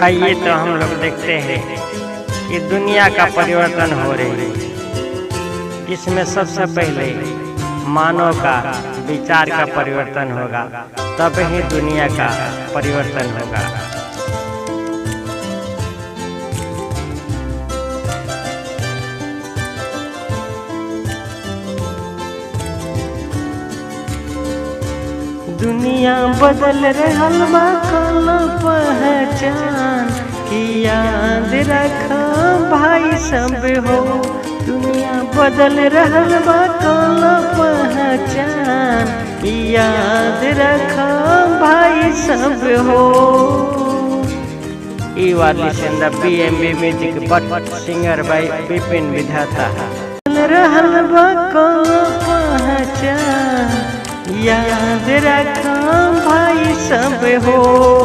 आइए तो हम लोग देखते हैं कि दुनिया का परिवर्तन हो रही है, जिसमें सबसे पहले मानव का विचार का परिवर्तन होगा, तब ही दुनिया का परिवर्तन होगा। दुनिया बदल रहल बा कल पहचान की याद रखा भाई सब हो। दुनिया बदल रहल बा कल पहचान की याद रखा भाई सब हो। You are listen the BMB music but singer by Vipin Vidhata. रहल बा कल पहचान याद रखा भाई सब हो।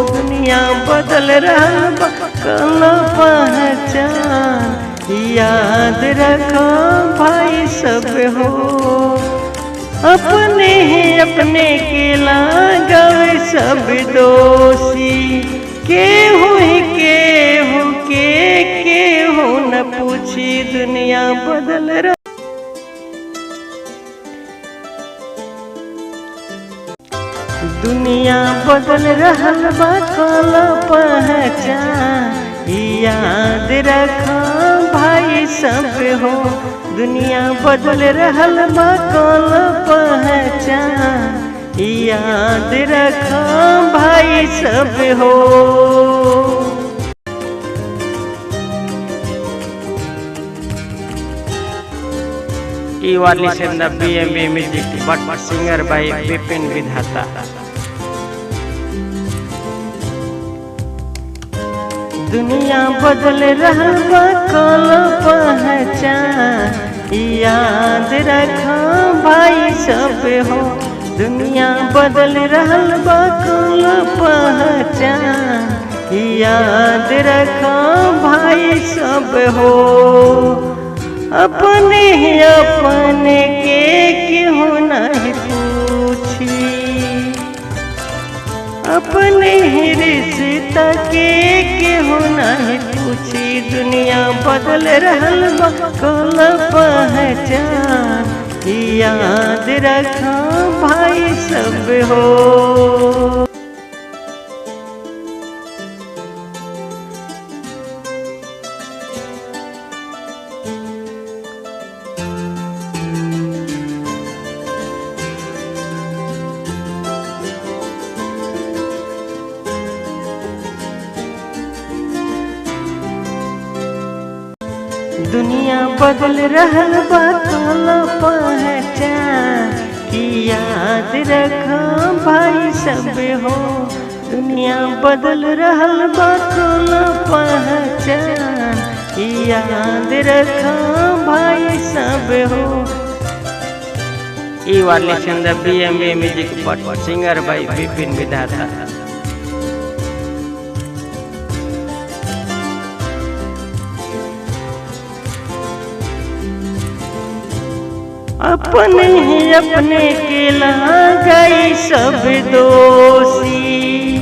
दुनिया बदल रहल बा कल पहचान याद रखा भाई सब हो। अपने ही अपने के लागवे सब दोषी, केहू ही केहू के केहू न पूछी। दुनिया बदल रहा दुनिया बदल रहल बा कल पहचान याद रखा भाई सब हो। दुनिया बदल रहल बा कल पहचान याद रखा भाई सब हो। You are listen the BMB music but singer by Vipin Vidhata. दुनिया बदल रहल बा कल पहचान याद रखा भाई सब हो। दुनिया बदल रहल बा कल पहचान याद रखा भाई सब हो। अपने ही अपने के केहू नहीं पूछी, अपने ही रिश्ता के केहू नहीं पूछी। दुनिया बदल रहल बा कल पहचान याद रखा भाई सब हो। दुनिया बदल रहल बा कल पहचान की याद रखा भाई सब हो। दुनिया बदल रहल बा कल पहचान की याद रखा भाई सब हो। You are listen the BMB music but singer by Vipin Vidhata. अपने ही अपने के लगाई सब दोषी,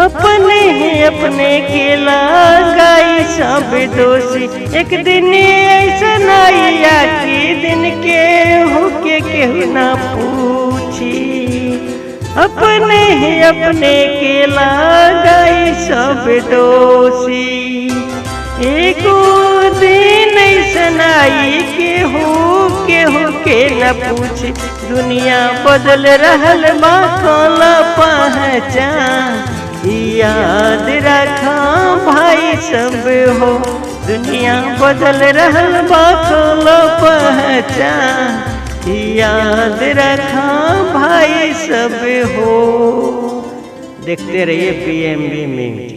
अपने ही अपने के लगाई सब दोषी। एक दिन ऐसा आया कि दिन के हो के केहू ना पूछी। अपने ही अपने के लगाई सब दोषी, एको दिन ऐसा आई केहू केहू के न पूछी। दुनिया बदल रहल बा कल पहचान याद रखा भाई सब हो। दुनिया बदल रहल बा कल पहचान याद रखा भाई सब हो। देखते रहिए BMB music.